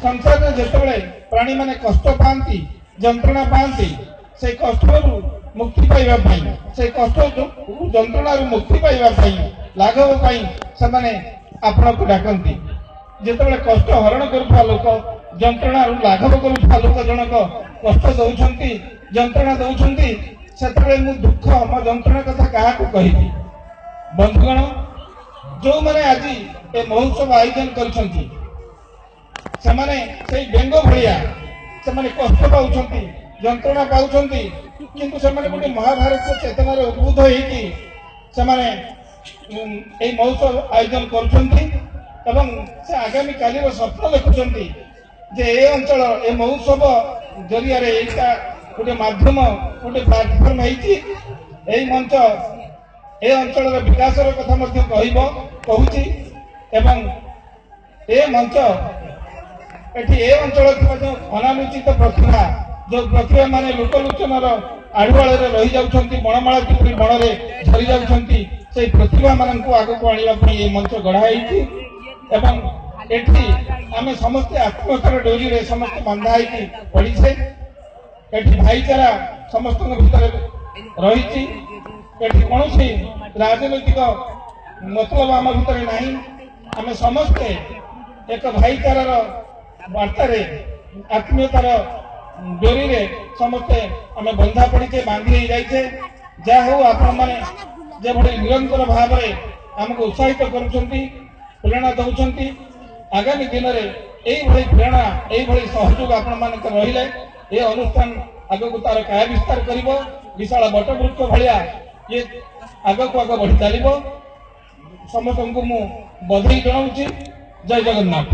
ସଂସାରରେ ଯେତେବେଳେ ପ୍ରାଣୀମାନେ କଷ୍ଟ ପାଆନ୍ତି, ଯନ୍ତ୍ରଣା ପାଆନ୍ତି, ସେଇ କଷ୍ଟରୁ ମୁକ୍ତି ପାଇବା ପାଇଁ, ସେଇ କଷ୍ଟ ଯନ୍ତ୍ରଣାରୁ ମୁକ୍ତି ପାଇବା ପାଇଁ, ଲାଘବ ପାଇଁ ସେମାନେ ଆପଣଙ୍କୁ ଡାକନ୍ତି। ଯେତେବେଳେ କଷ୍ଟ ହରଣ କରୁଥିବା ଲୋକ, ଯନ୍ତ୍ରଣାରୁ ଲାଘବ କରୁଥିବା ଲୋକ ଜଣକ କଷ୍ଟ ଦଉଛନ୍ତି, ଯନ୍ତ୍ରଣା ଦଉଛନ୍ତି, ସେତେବେଳେ ମୁଁ ଦୁଃଖ, ମୋ ଯନ୍ତ୍ରଣା କଥା କାହାକୁ କହିବି? ବନ୍ଧୁଗଣ, ଯୋଉମାନେ ଆଜି ଏ ମହୋତ୍ସବ ଆୟୋଜନ କରିଛନ୍ତି, ସେମାନେ ସେଇ ବେଙ୍ଗ ଭଳିଆ। ସେମାନେ କଷ୍ଟ ପାଉଛନ୍ତି, ଯନ୍ତ୍ରଣା ପାଉଛନ୍ତି, କିନ୍ତୁ ସେମାନେ ଗୋଟେ ମହାଭାରତ ଚେତନାରେ ଉଦ୍ବୁଦ୍ଧ ହେଇକି ସେମାନେ ଏଇ ମହୋତ୍ସବ ଆୟୋଜନ କରୁଛନ୍ତି ଏବଂ ସେ ଆଗାମୀ କାଲିର ସ୍ୱପ୍ନ ଦେଖୁଛନ୍ତି ଯେ ଏ ଅଞ୍ଚଳ ଏ ମହୋତ୍ସବ ଜରିଆରେ ଏଇଟା ଗୋଟେ ମାଧ୍ୟମ, ଗୋଟେ ପ୍ଲାଟଫର୍ମ ହେଇଛି। ଏଇ ମଞ୍ଚ ଏ ଅଞ୍ଚଳର ବିକାଶର କଥା ମଧ୍ୟ କହିବ, କହୁଛି ଏବଂ ଏ ମଞ୍ଚ ଏଠି ଏ ଅଞ୍ଚଳରେ ଥିବା ଯେଉଁ ଅନାଲୋଚିତ ପ୍ରତିଭା, ଯୋଉ ପ୍ରତିଭା ମାନେ ଲୋକଲୋଚନର ଆଢୁଆଳରେ ରହିଯାଉଛନ୍ତି, ବଣମାଳ କିପରି ବଣରେ ଝରି ଯାଉଛନ୍ତି, ସେଇ ପ୍ରତିଭା ମାନଙ୍କୁ ଆଗକୁ ଆଣିବା ପାଇଁ ଏ ମଞ୍ଚ ଗଢା ହେଇଛି। ଏବଂ ଏଠି ଆମେ ସମସ୍ତେ ଆତ୍ମୀୟତାର ଡୋରିରେ ସମସ୍ତେ ବନ୍ଧା ହେଇକି ପଡ଼ିଛେ। ଏଠି ଭାଇଚାରା ସମସ୍ତଙ୍କ ଭିତରେ ରହିଛି। ଏଠି କୌଣସି ରାଜନୈତିକ ମତଲବ ଆମ ଭିତରେ ନାହିଁ। ଆମେ ସମସ୍ତେ ଏକ ଭାଇଚାରାର ବାର୍ତ୍ତାରେ, ଆତ୍ମୀୟତାର ଡୋରିରେ ସମସ୍ତେ ଆମେ ବନ୍ଧା ପଡ଼ିଛେ, ବାନ୍ଧି ହେଇଯାଇଛେ। ଯାହା ହଉ, ଆପଣମାନେ ଯେଭଳି ନିରନ୍ତର ଭାବରେ ଆମକୁ ଉତ୍ସାହିତ କରୁଛନ୍ତି, ପ୍ରେରଣା ଦେଉଛନ୍ତି, ଆଗାମୀ ଦିନରେ ଏଇଭଳି ପ୍ରେରଣା, ଏଇଭଳି ସହଯୋଗ ଆପଣମାନଙ୍କର ରହିଲେ ଏ ଅନୁଷ୍ଠାନ ଆଗକୁ ତାର କାୟା ବିସ୍ତାର କରିବ। ବିଶାଳ ବଟବୃକ୍ଷ ଭଳିଆ ଇଏ ଆଗକୁ ଆଗ ବଢି ଚାଲିବ। ସମସ୍ତଙ୍କୁ ମୁଁ ବଧେଇ ଜଣାଉଛି। ଜୟ ଜଗନ୍ନାଥ।